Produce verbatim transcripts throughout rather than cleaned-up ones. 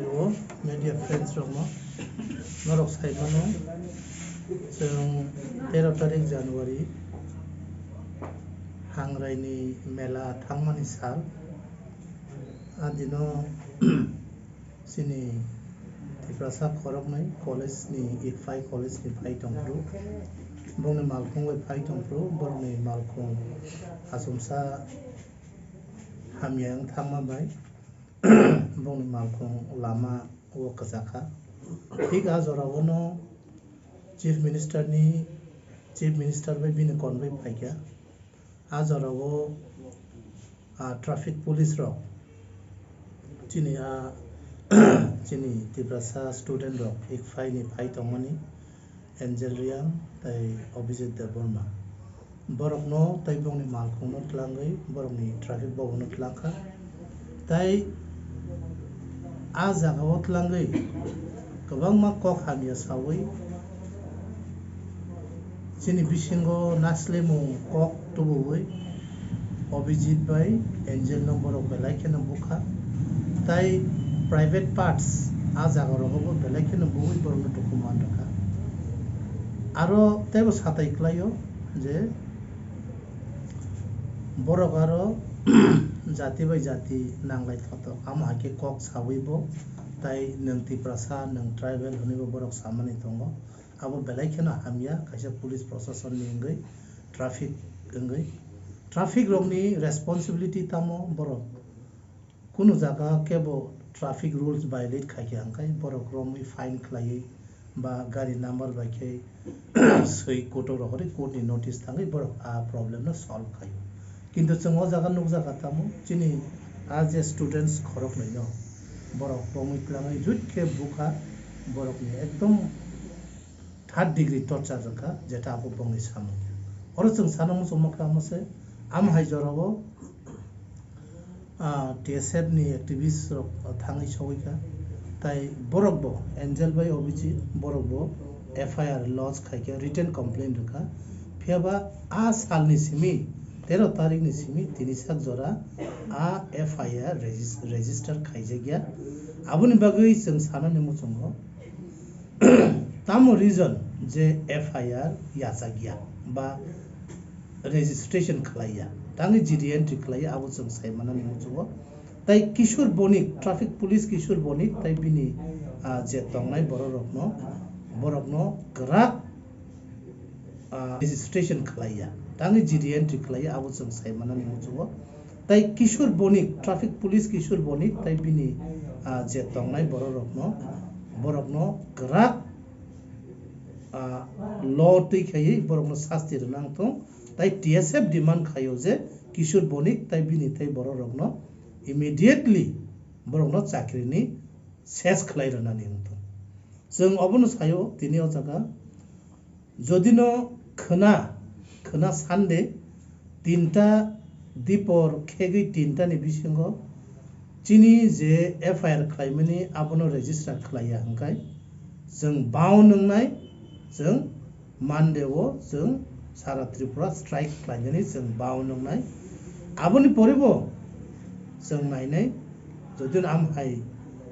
O media friends rokno norok sai mano, chwng tero tarik January, Hangraini mela thangmani sal. A dino chini Tiprasa khoroknwi college ni, Ikphai college ni phai tongphuru, bongni malkhung bai phai tongphuru, borokni malkhung achomsa hamya wng thangma bai bongni malkhung lama o kwchakha. Thik a jorao no Chief Minister ni, Chief Minister bai bini konbai phaikha. A jorao, ah, traffic police rok chini a, chini Tiprasa student rok Ikphai ni phai tongmani, Angel Reang tei Abhijit Debbarma. Borokno tei bongni malkhungno tlangwi borokni traffic bobono tlangkha. Tei a jagao tlangwi kwbangma kok hamya sawi chini bisingo naslemung kok tubuwi Abhijit bai Angel no borok belai kheno bukha. Tai private parts a jaga rogo bo belai kheno bui borok no dukhu man rwkha. Aro teibo satai kwlaio je borok aro jati bai jati nanglai thotok. Amo hai khe kok sawi bo tai nwng Tiprasa, nwng tribal hwnwi bo borok samani tongo. Abo belai kheno hamya kaisa police proshasonni wngwi, traffic wngwi. Traffic rokni responsibility tamo borok kunu jaga kebo traffic rules violate khaikha hwnkhe borok romwi fine khlaiwi ba gari number bai khe swi kotor rohorwi court ni notice thangwi borok a problem no solve khaio. Kintu chwng o jaga nukjakha tamo chini a je students khoroknwi no borok romwi twlangwi jut khe bukha borokni ekdom third degree torture rwkha, jeta abo bongni samung ya. Oro chwng sana muchungma kha amo se, amo hai jorao, ah, T S F ni activist rok thangwi sogwi kha. Tai borok bo, Angel bai Abhijit, borok bo F I R lodge khai kha, written complaint rwkha. Phiya ba a salni simi, tero tarikni simi tini sak jora a F I R regis-, register khaijak ya. Aboni bagwi chwng sanani muchungo, tamo reason je F I R yachak ya ba registration khlai ya, tangwi G D entry khlai ya, abo chwng sai manani muchungo. Tai Kishore Bonik, traffic police Kishore Bonik, tai bini, ah, je tongnai borok rokno, borokno kwrak, ah, registration khlai ya, tangwi G D entry khlai ya, abo chwng sai manani muchungo. Tai Kishore Bonik, traffic police Kishore Bonik, tai bini, ah, je tongnai borok rokno, borokno kwrak, ah, law twi khaiwi borokno sasti rwna wng thung. Tai T S F demand khaio je Kishore Bonik tai bini tai borok rokno immediately borokno chakrini ses khlai rwnani wng thung. Chwng obono saio tini o jaga. Jodi no khwna, khwna Sunday tinta dipor khegwi tinta ni bisingo chini je F I R khlaimani abono register khlaiya hwnkhe chwng bao nwngnai, chwng Monday o chwng sara Tripura strike khlainani chwng bao nwngnai. Aboni pore bo chwng nainai, jodi no am hai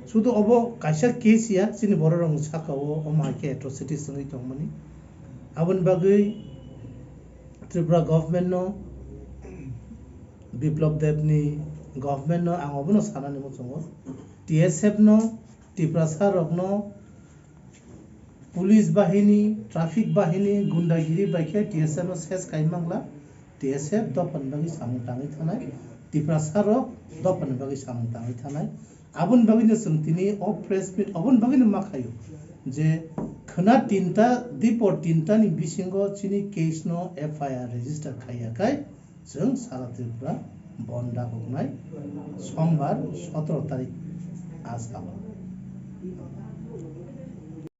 sudu obo kaisa case ya, chini borok rok saka o omo hai khe atrocities wngwi tongmani. Aboni bagwi Tripura government no, Biplab Deb ni government no ang obono sanani muchungo, T S F no, Tiprasa rok no, police bahini, traffic bahini, gundagiri bai khe T S F no ses kai mangla. T S F dophani bagwi samung tangwi thanai, Tiprasa rok dophani bagwi samung tangwi thanai. Aboni bagwino chwng tini o press meet oboni bagwino ma khaio je khwna tinta, dipor tinta ni bisingo chini case no F I R register khaiya khai chwng sara Tripura bon dagoknai Sombar sotoro tarik a salo.